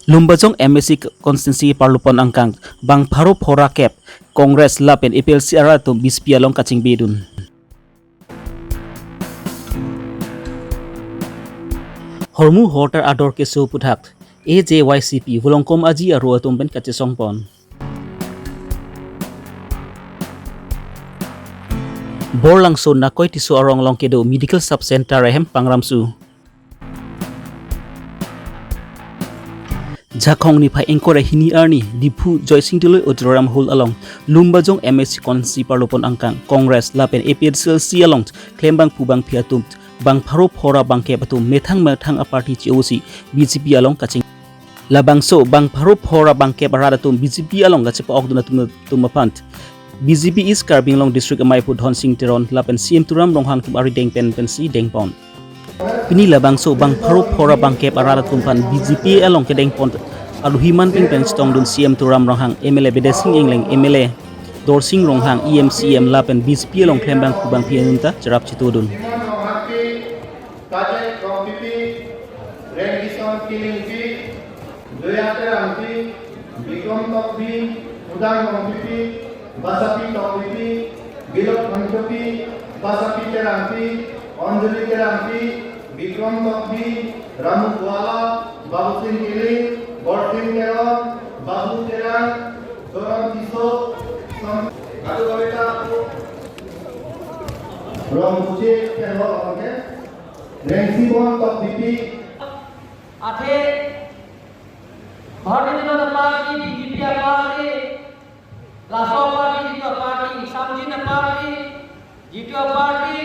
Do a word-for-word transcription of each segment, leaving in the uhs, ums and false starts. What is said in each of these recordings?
Lumbajong M A C constituency parlopon angkang bang pharo phora kep Congress lapen A P H L C arat atum B J P along kachingbedun. Hormu hortar ador keso aputhak A J Y C P Volongkom Aji aro atum pen kachesongpon. Borlangso Nakoi Tisso arong along kedo Medical Sub Center ahem pangramsu. Jakhong niphai ingkoi ra hini arni Diphu Joysing Tiloi Auditorium Hall along Lumbajong M A C constituency parlopon angkang Congress lapen A P H L C along klembangphu bangphi atum bang pharo phora bang kep atum methang methang a party che-osi B J P along kaching. Labangso bang pharo phora bang kep arat atum B J P along kachepa-okdun atum atum aphan B J P East Karbi Anglong District amaiphu Dhonsing Teron lapen C M Tuliram Ronghang atum arideng pen pensi dengpon. Pini labangso bang pharo phora bang kep arat atum aphan B J P along kedengpon aluhi manpeng pen chetongdun C M Tuliram Ronghang, M L A Bidya Sing Engleng, M L A Dorsing Ronghang, E M C M lapen B J P along klembangphu bangphi atum ta cherap chetongdun. Kajek Rongpipi, Rengkison Kilingpi, Joya Terangpi, Bikrom Tokbi, Udang Rongpipi, Basapi Tokbipi, Bilok Rongpipi, Basapi Terangpi, Anjali Terangpi, Bikrom Tokbi, Ramu Kuala, Babusing Kiling, Borsing Teron, Babu Terang, Joram Tisso, Som-, Adu Gawita, Rong Buje Terang, oke? Rengsi Bon Tokbipi. Athe Bharatiya Janata Party, B J P a party, laso party, jitu a party, ingsamjin a party, jitu a party,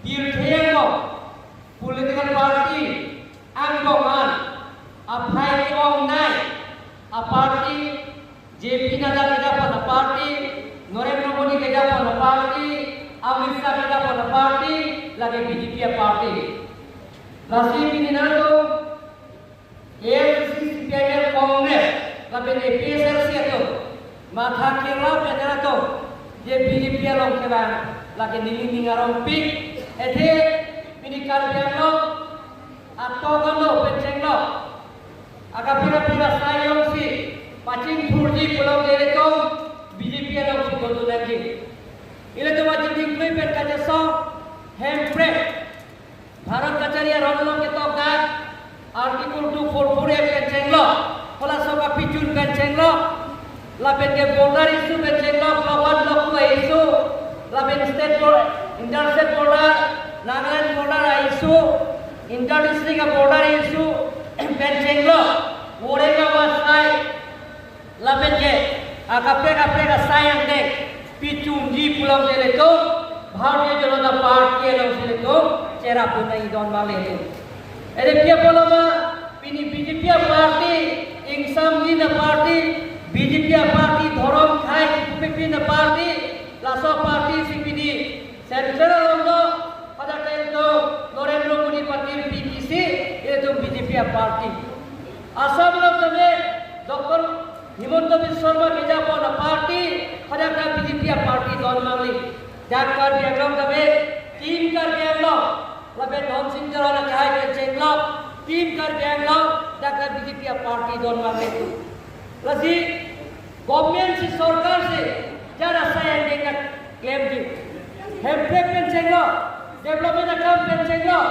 pirthe angbong political party angbong an aphai ke-ongnei a party, J P Nadda kejapon a party, Narendra Modi kejapon a party, Amit Shah kejapon a party, lake B J P a party. Lasi pini nangtum A I C C, C P I M, Congress, lapen A P H L C atum matha kerap pen nangtum, je B J P along kevang, lake neli ning arongpik. Athe pini Karbi Anglong atok ano pen chenglok, akaprek kaprek asai alongsi pachingthurji pulote ilitum B J P alongsi dodun nangji. Ilitum aji dingklui pen kachesong, Hemprek Bharat kachari aron along ketok dak Article two four four A pen chenglok, halaso kapichun pen chenglok, lapen ke border issue pen chenglok, block one, block two a issue, lapen state border, inter-state border, Nagaland border a issue, inter-district a border issue pen chenglok, voreng awa asai, lapen ke akaprek kaprek asai angdeng pichunji pulote ilitum Bharatiya Janata Party alongsi ilitum cherapdun nangji don male. Ere pi apotlo ma, pini B J P a party, ingsamjin a party, B J P a party dhorom khei kipipin a party, laso party si pini Central along do, hadak ilitum Narendra Modi party P T C, ilitum B J P a party. Assam along tame Doctor Himanta Biswa Sarma kejapon a party, hadak ta B J P a party don mangli. Dak Karbi Anglong tame, Team Karbi Anglong, lapen Dhonsing Teron akehai pen chenglok, Team Karbi Anglong, dak ta B J P a party don mangli. Lasi government si, sorkar si jara asai angdeng nangklemji. Hemprek pen chenglok, development akam pen chenglok,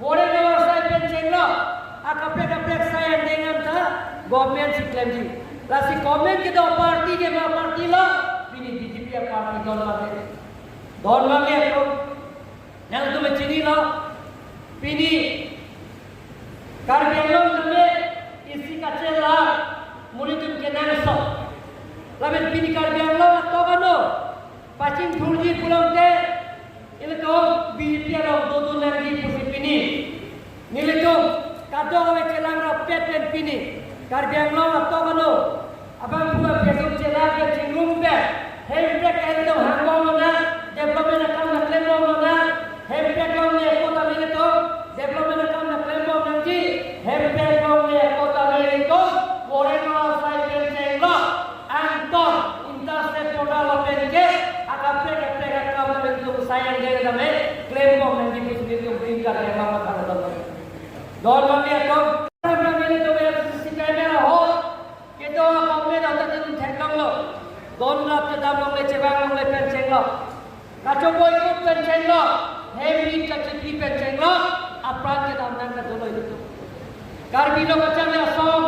voreng awa asai pen chenglok, akaprek kaprek asai angdeng anta government si klemji. Lasi government kedo party ke ma party lo, pini B J P a party don mangli. Don mangli atum. Nangtum chinilo, pini Karbi Anglong tame isi kachela monit atum kenangsot. Lapen pini Karbi Anglong atok ano pachingthurji pulote ilitum B J P along dodun nangji pusi pini nelitum kadokave chelang rapet pen pini Karbi Anglong atok ano abangphu abangphi atum chelang pen chingrum pen, Hemprek atum hangbom lonang, development akam nangklembom lonang, Hemprek longle ako tame ilitum development akam nangklembom nangji, Hemprek longle ako tame ilitum voreng awa asai pen chenglok, angton inter-state border lapen ke akaprek kaprek akam tame ilitum asai angdeng tame klembom nangji pusi nelitum Team Karbi Anglong matha don. Don mangli atum, ilitum C P I M Don rap kedam longle, chevang longle pen chenglok, kachoboi kut pen chenglok, hem rit kachepi pen chenglok, apran kedam nang kadoloi lutu. Karbi lo kacharli asong,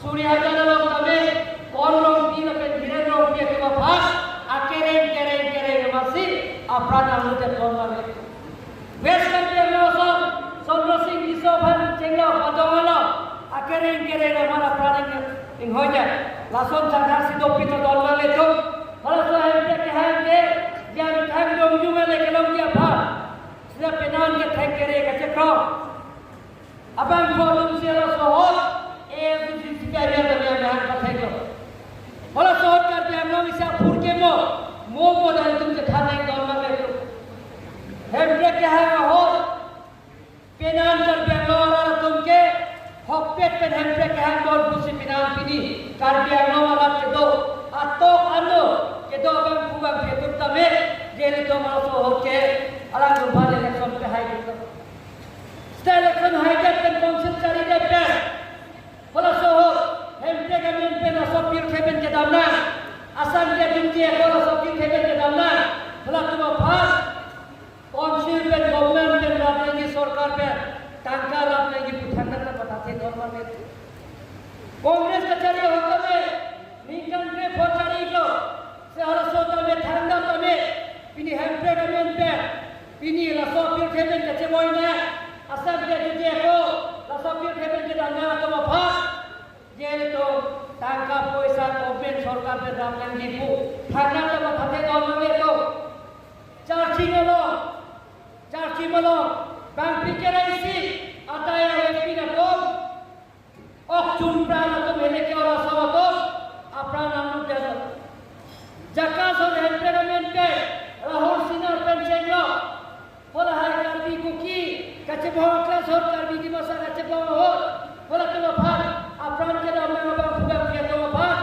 suri hajar along tame, Kon Rongpi lapen Hiren Rongpi atum aphan, akereng kereng kereng masi, apran anglu te ton mare. West Karbi Anglong asong, Chandra Sing Tisso aphan chenglok, adong alo, akereng kereng amar apran ing, inghoinya. Lason jadar si dopik to don male tum. Halaso hemprek kehang ke, jam thang dong jung ale kelongji aphan. Sida penan kethek kere kachekrong. Abang pho atum si halaso ahut, A S D C, C P I M tame amahang patheklo. Halaso ahut Karbi Anglong isi aphurkimo, mo mo dan atum chethan nang don male tum. Hemprek kehang ahut, penan Karbi Anglong arat atum ke, hokpet pen hemprek kehang don pusi penan pini Karbi Anglong arat kedo atok ano, kedo abangphu bangphi atum tame, jeli to maso hoke, alangtum aphan election pehai dito. State election haidet pen council charidet pen, halaso ahut, hemprek amen pen laso pirthe pen kedam nang, Assam ke jumje ko laso pirthe pen kedam nang, halatum aphan council pen, government pen, rap nangji, sorkar pen tangka rap nangji pu thangnat ta pathathe don male. Congress kachari ahut tame, ningkan krepho charilo, si halaso tame thangnat tame, pini hemprek amen pen, pini laso pirthe pen kacheboi nang, Assam ke jumje ko, laso pirthe pen kedam nang atum aphan, jeli to tangka poisa government sorkar pen rap nangji pu thangnat ta pathathe don male tum. Charching along, charching along, bangphi kerai si, atai avepin atum, ok chun pran atum, hele ke ora asong atum, apran anglu te lo. Jaka son hemprek amen pen, Rahul Sinha pen chenglok, halahai Karbi Kuki kachebong, class ahut Karbi Dimasa kachebong ahut, halatum aphan, apran kedam nang abangphu bangphi atum aphan,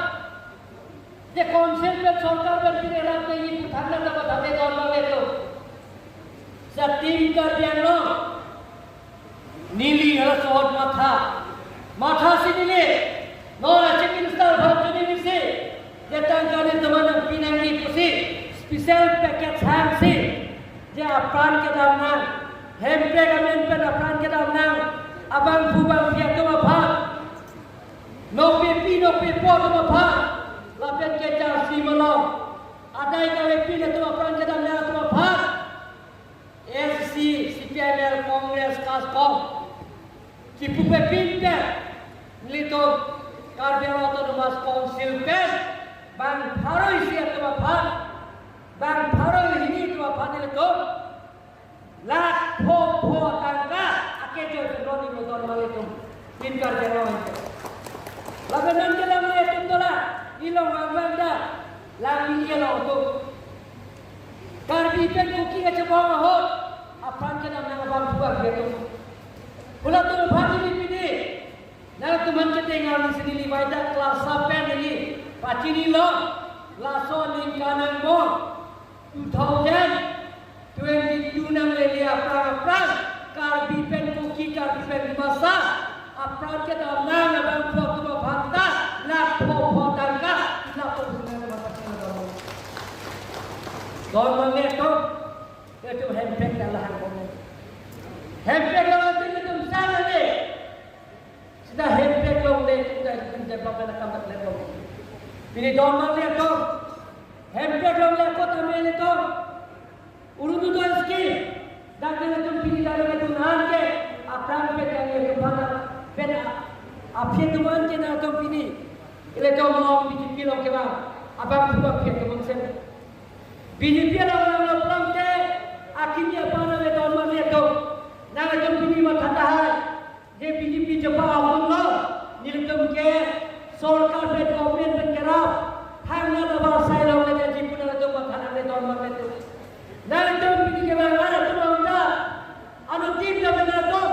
je council pen sorkar pen pini rap nangji pu thangnat ta pathathe don male tum. Jatim Karbi Anglong, neli halaso ahut matha, matha si neli, non a Chief Minister aphan choningri si, je tangka netum aphan nangpi nangji pusi, special package hang si, je apran kedam nang, hemprek amen pen apran kedam nang abangphu bangphi atum aphan, nokpepi nokpepo atum aphan, lapen kacharli malom, adai kavepin atum apran kedam nang atum aphan, S C, C P I M L, Congress, KASCOM, kipu pepin pen, nelitum Karbi Anglong Autonomous Council pen, bang pharo isi atum aphan, bang pharo hini atum aphan nelitum lakh pho pho tangka akejoi pen roni lo don male tum. Pini Karbi Anglong ante. Lapen non ke lang nangtum dolang, ilong vang vang da, lang ni ilong tum. Karbi pen Kuki kachebong ahut, apran kedam nang abangphu bangphi atum. Halatum aphan neli pini, nangtum aphan kedeng arni si neli vaida class seven neli pachini lo, laso aningkan angbong two thousand twenty-two nanglele aphrang aphrang, Karbi pen Kuki, Karbi pen Dimasa, apran kedam nang abangphu atum aphan ta lakh pho pho tangka, lakh pho pho tangka. Don male tum, itum hemprek ta lahang bom. Hemprek longle itum sang ave. Sita hemprek longle itum ta itum development akam ta klem bom. Pini don male tum, hemprek longle ako tame ilitum Orunodoi scheme, dak nelitum pini dak nelitum an ke, aphrang pen dak nelitum aphan, pen a, aphi atum an ke nangtum pini, ilitum along B J P along kevang, abangphu bangphi atum an sem. B J P along nanglo pulote, akimi aphan ave don male tum, nangtum pini matha tahai. Je B J P chepa ahut lo, nelitum ke sorkar pen, government pen kerap, thangnat abar sai longle, jaji pu nangtum matha nangne don male tum. Nangtum pini kevang arat atum ta, anuttin ta pen nangtum,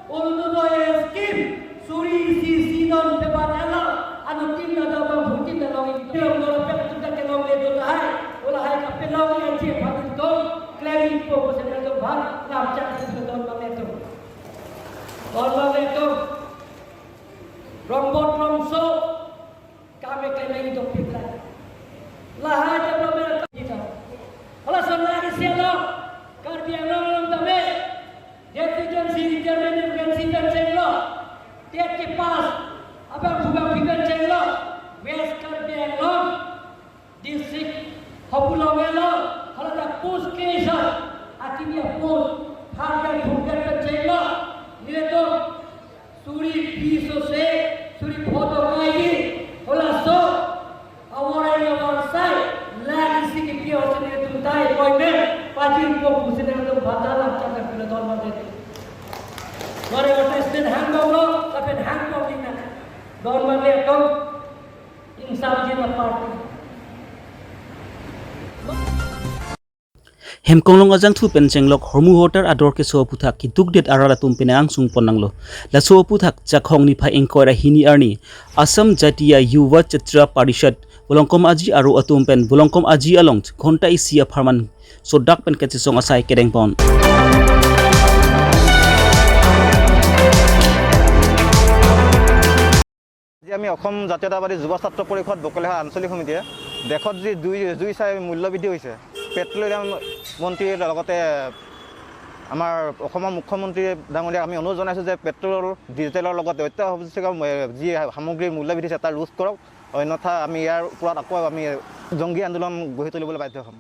Orunodoi scheme, suri isi isi non pepat alo, anuttin ta, ta bang hutin ta longji, pilong dor pek atum ta kelongle do tahai, halahai kapelongji aji aphan tum, klem ikpo pusi nangtum aphan, lam chak si don male tum. Don male tum. Rongbot rongso, kame klemeng dopik lang. La Chairman pensi pen chenglo, TET kepass abangphu abangphi pen chenglo, West Karbi Anglong district hopulong elo, hala ta post creation, akimi apost, third grade, fourth grade pen chenglo, nelitum suri biso se, suri pho tong kaidi, halaso awor elo awor asai, lak isi kepi awor si nelitum ta appointment pajirpo pusi nelitum bhata lam chak pen pilo don mate. Mari advertisement hangbomlo, lapen hangbom nina. Don mate atum, ingsam jin aparty. Hemkonglong ajangthu pen chenglok hormu hotar ador keso aphuthak kedukdet arat atum penang angsung pon nanglo. Laso aphuthak Jakhong niphai ingkoi ra hini arni Assam Jatiya Yuva Chatra Parishad Volongkom Aji aro atum pen Volongkom Aji along ghonta isi apharman sodak pen kachesong asai kedeng pon. আজি আমি অসম জাতীয়তাবাদী যুৱ ছাত্ৰ পৰিষদ বকলেহা আঞ্চলিক সমিতিয়ে দেশত যি জুই জুই চাই মূল্যবৃদ্ধি হৈছে, পেট্ৰলিয়াম মন্ত্ৰীৰ লগতে আমাৰ অসমৰ মুখ্যমন্ত্ৰী ডাঙৰীয়াক আমি অনুৰোধ জনাইছোঁ যে পেট্ৰল, ডিজেলৰ লগতে অত্যাৱশ্যকীয়, এ, যি সামগ্ৰীৰ মূল্যবৃদ্ধি হৈছে, তাৰ ৰোধ কৰক, অন্যথা আমি ইয়াৰ ওপৰত আকৌ আমি জংগী আন্দোলন গঢ়ি তুলিবলৈ বাধ্য হ'ম।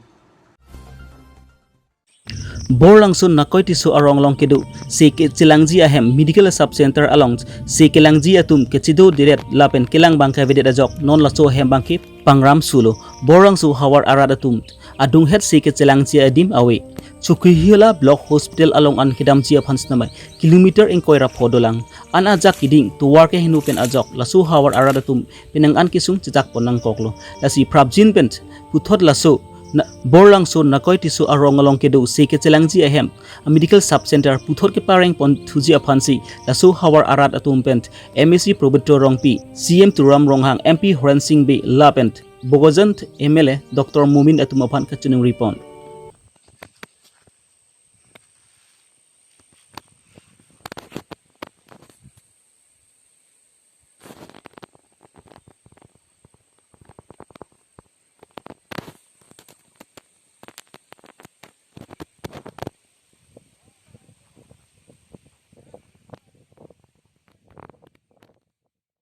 Borlangso Nakoi Tisso arong along kedo se kechelangji ahem medical sub center along se kelangji atum kechedo deret lapen kelang abang kavedet ajok non laso ahem abangke pangram sulo. Borlangso havar arat atum adunghet se kechelangji adim ave. Chokihola Block Hospital along an kedamji aphan sinamai kilometer ingkoi ra pho dolang. An ajak keding tovar keheno pen ajok laso havar arat atum penang an kesung chechak pon nangkoklo. Lasi prapjin pen puthot laso na, Borlangso Nakoi Tisso arong along kedo se kechelangji ahem a medical sub center puthot kepareng pon thuji aphansi laso havar arat atum pen MAC Pabitra Rongpi, CEM Tuliram Ronghang, MP Horen Sing Bey lapen Bokajan MLA Doctor Momin atum aphan kachiningri pon.